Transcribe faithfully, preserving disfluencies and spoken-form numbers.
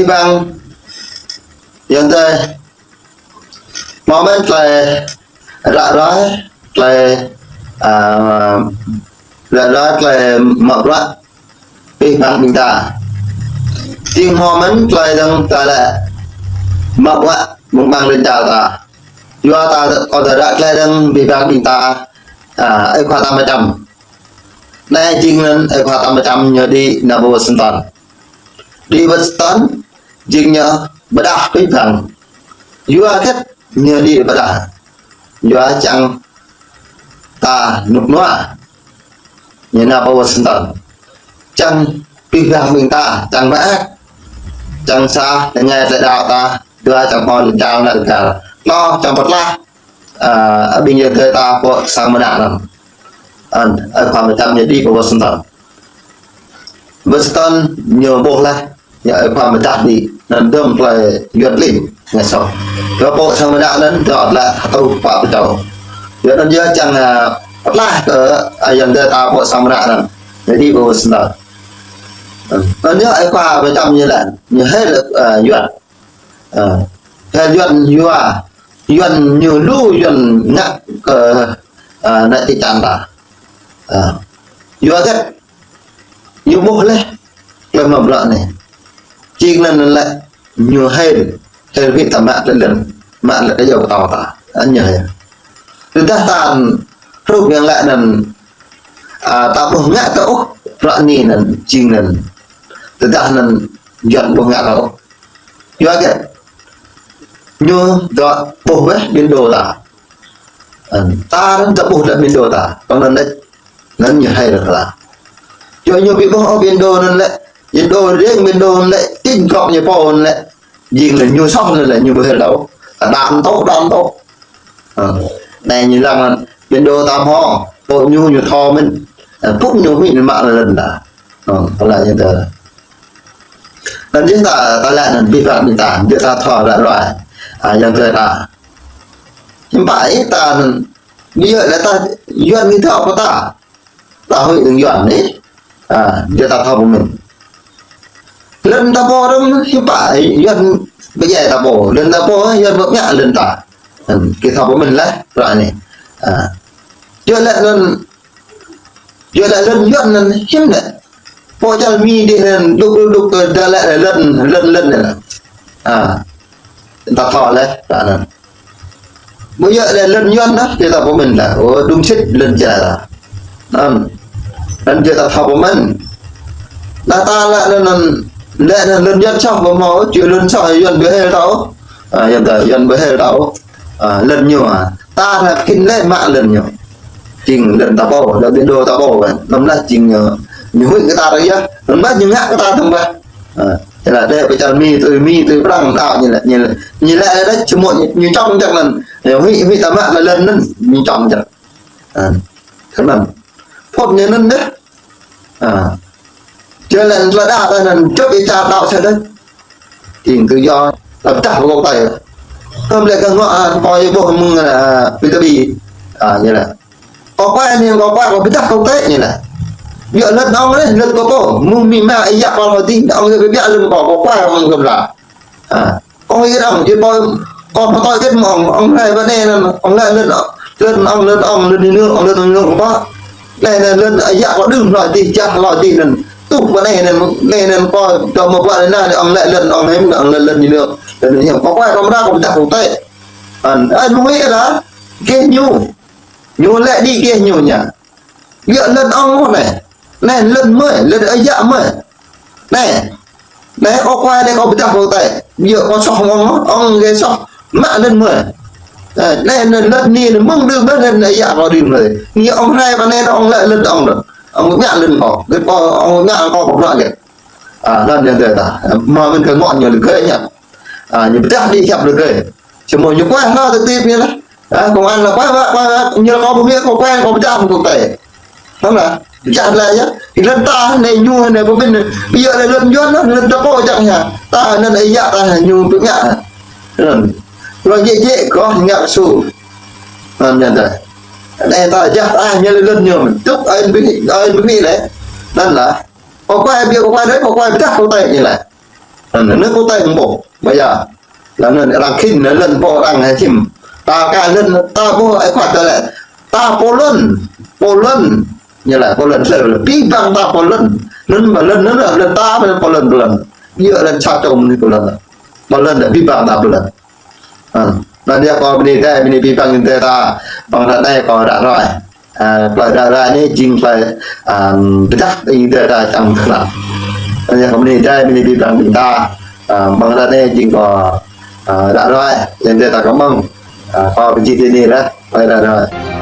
bang, yang tơi, hmâo mơ̆n tơlơi ră ruai, tơlơi, a, ră ruai tơlơi mă bruă abih bang ƀing ta. Jing hmâo mơ̆n tơlơi dơ̆ng ta lĕ mă bruă mơ̆ng ƀing lŏn čar ta. Yua ta kơ ta ră tơlơi dơ̆ng abih bang ƀing ta, a, ơi khua ta mơčăm. Anai jing anŭn ơi khua ta mơčăm ñu đĭ nao pơ Washington. Đĭ Washington, jing ñu pơdah abih bang. Yua hơget ñu đĭ pơdah? Yua čang ta rơnŭk rơnua. Ñu nao pơ Washington. Čang abih bang ƀing ta, čang mơak. Čang sa, tơña tơlơi đaŏ ta, dua čang hmâo lŏn čar anai lŏn čar. Klâo čang pơtlaih, a, ƀing yang tơi ta pơ sang mơnă anŭn. Anŭn, ơi khua mơčăm ñu đĭ pơ Washington. Washington ñu ƀuh laih, ñu ơi khua mơčăm đĭ, anŭn dơ̆ng tơlơi Yuan klin, ngă soh. Yua pơ sang mơnă anŭn, dŏ tơlơi hơtruh pă pơčâo. Yua anŭn yua čang, a, pơtlaih kơ, a, yang tơi ta pơ sang mơnă anŭn. Ñu đĭ pơ Washington. Anŭn yua ơi khua mơčăm ñu laĭ, ñu hil, a, Yuan. A, hil Yuan yua, Yuan ñu lu Yuan ngă kơ, a, ană čư̆ čan ta. A, yua hơget? Ñu ƀuh laih tơlơi mă bruă anai. Jing anŭn lĕ ñu hil, hil wĭt ta mă lĕ lŏn, mă lĕ kơ yua pơtao ta. Anŭn ñu hil. Tơdah ta hrup yang laĭ anŭn, a, ta ƀu ngă ta ôh, bruă anai anŭn, jing anŭn. Tơdah anŭn Yuan ƀu ngă ta ôh. Yua hơget? Ñu dŏ ƀuh wơ̆t ƀing đô ta. Anŭn, ta anŭn ta ƀuh lĕ ƀing đô ta. Kơ anŭn lĕ, anŭn ñu hil lĕ ta. Yua ñu ƀu ƀuh ôh ƀing đô anŭn lĕ, ƀing đô rĭng ƀing đô anŭn lĕ, čing krŏk ñu pô anŭn lĕ. Jing lĕ ñu soh anŭn lĕ ñu ƀu hil đaŏ. Đam tŏ, đam tŏ. A, anai ñu lăng anŭn, ƀing đô ta hmâo, pô ñu ñu thâo mơ̆n. A, pŭk ñu huĭ ñu mă lŏn ta. A, tơlơi ñu tơi. Anŭn jing ta, ta laĭ anŭn abih bang ƀing ta, ƀing ta thâo ră ruai. A, yang tơi ta. Hiư̆m pă ih ta anŭn, ƀu djơ̆ lĕ ta, Yuan ñu thâo pơ ta. Ta huĭ dơ̆ng Yuan anai. A, ƀing ta thâo pơmĭn. Lŏn ta pô dơ̆ng hiư̆m pă Yuan pơdjai ta pô. Lŏn ta pô Yuan pơmă lŏn ta. Anŭn, kơ thâo pơmĭn laih, bruă anai. A. Yua lĕ anŭn, yua lĕ lŏn Yuan anŭn hiư̆m lĕ. Pô čar Mi đĭ anŭn, dŏ, dŏ, dŏ kơ đa lĕ lŏn, lŏn, lŏn anŭn. A. Ta thâo laih, bruă anŭn. Ƀu djơ̆ lĕ lŏn Yuan dah, ƀing ta pơmĭn dah. Ô, dŭm sĭt lŏn čar ta. Anŭn. Anŭn ƀing ta thâo pơmĭn. Anŭn ta lĕ anŭn, anŭn, lĕ anŭn lŏn Yuan soh ƀu hmâo, či lŏn soh Yuan ƀu hil ta ôh. A, Yuan ta, Yuan ƀu hil ta ôh. A, lŏn ñu, a. Ta dah khĭn lĕ mă lŏn ñu. Jing lŏn ta pô, lŏn ƀing đô ta pô, a. Anŭn lah jing ñu, ñu huĭ kơ ta dah yơh. Anŭn lah ñu ngă kơ ta tơ̆ng dah. A, ñu laĭ dêh pơ čar Mi tui Mi tui Prăng đaŏ ñu laĭ, ñu laĭ, ñu laĭ dêh čơmŭt ñu, ñu čŏng čăk anŭn. Ñu huĭ, huĭ ta mă lĕ lŏn anŭn, ñu čŏng čăk. A, kơ anŭn. Phŭt ñu anŭn dêh. A. Čơ lĕ tơlơi đaŏ ta anŭn, čŏk ih čar đaŏ sĕ dêh. Jing tự do, ta pơdah pơ kŏ tơi. Kơm lĕ kơ ngŏ, a, kơ ih ƀuh mơ̆ng, a, ƀing ta ƀĭ. A, ñu laĭ. Kâo kuai anai, kâo kuai, kâo pơdah kơ tơi ñu laĭ. Biă lŏn ŏng anai, lŏn kâo pô. Mơ̆ng Mi mă ih yă kâo lŏ dih, ŏng ih biă lŏn kâo, kâo kuai ŏng kâo pơdah. A, ŏng ih ŏng, či pô, kâo pơtô hơget mơ̆ng ŏng, ŏng rai pơ anai anŭn, ŏng rai lŏn, lŏn ŏng, lŏn ŏng, lŏn ñu nương, ŏng lŏn ñu nương kâo pô. Anai anŭn lŏn ih yă kâo đưm lŏ dih, čah lŏ dih anŭn. Tŭ pơ anai anŭn, anai anŭn kâo dŏ mă bruă anai anŭn, ŏng lĕ lŏn ŏng hiam, ŏng lĕ lŏn ñu nương, lŏn ñu hiam. Kâo kuai kâo pơdah, kâo pơdah kơ tơi. Anŭn, anŭn mơ̆ng ih dah, gêh ñu. Ñu lĕ đĭ gêh ñu ñu. Biă lŏn ŏng mơ̆n anai. Anai lŏn mơi, lŏn ih yă mơi. Anai. Anai kâo kuai anai kâo pơdah kơ tơi. Biă kâo soh ŏng, ŏng gêh soh. Mă lŏn mơi. Anai, anai, anai lŏn anai, anai mơ̆ng đưm anai lŏn ih yă kâo đưm anai. Anai ŏng rai pơ anai ŏng lĕ lŏn ŏng đưm. Ŏng ngă lŏn kâo. Gơ̆ kâo ŏng ngă kâo pơdah gơ̆. A, lŏn ñu tơi ta. Hmâo mơ̆n kơ ngŏ ñu lĕ gơ̆ ñu. A, ñu pơdah đĭ hiăp lĕ gơ̆. Samơ̆ ñu kuai hlâo tơtip ñu lah. A, công an lah kuai, kuai, kuai, kuai, ñu lah kâo pơmĭn, kâo kuai, kâo pơdah kơ tơi. Hmâo lah, pơdah laih yơh. Lŏn ta anai ñu anai pơmĭn, biă lĕ lŏn Yuan anŭn, lŏn ta pô čang hă. Ta anŭn ih yă ta ñu pơmĭn. Anŭn. Lŏn jĕ jĕ kâo ngă kơ su. Anŭn ñu tơi. Anai ta jah ta ñu lĕ lŏn ñu. Tŭk ơi pơmĭn, ơi pơmĭn lĕ. Anŭn lah. Kâo kuai biă kâo kuai đơi, kâo kuai pơdah kơ tơi ñu lah. Anŭn, anŭn kơ tơlơi ƀuh. Ƀơi yơh. Laih anŭn arăng khĭn, anŭn lŏn pô arăng hơčim. Ta ka lŏn, ta ƀuh ai kuat tơlơi. Ta pô lŏn, pô lŏn. Ñu laĭ pô lŏn, sơ, abih bang ta pô lŏn. Anŭn mă lŏn, anŭn lŏn ta, pô lŏn, pô lŏn. Yua lŏn čă čom anai pô lŏn. Pô lŏn, abih bang ta pô lŏn. Ha. Anŭn yơh kâo bơni djai, bơni abih bang ƀing ta, ƀing ta anai kâo ră ruai. Ơ, tơlơi ră ruai anai jing tơlơi, ơ, pơdah ƀing ta čang kơnang. Anŭn yơh kâo bơni djai, bơni abih bang ƀing ta, ơ, ƀing ta anai jing kâo, ơ, ră ruai, ƀing ta kơ mơ̆ng, ơ, kâo pơjing tui anai lah, tơlơi ră ruai.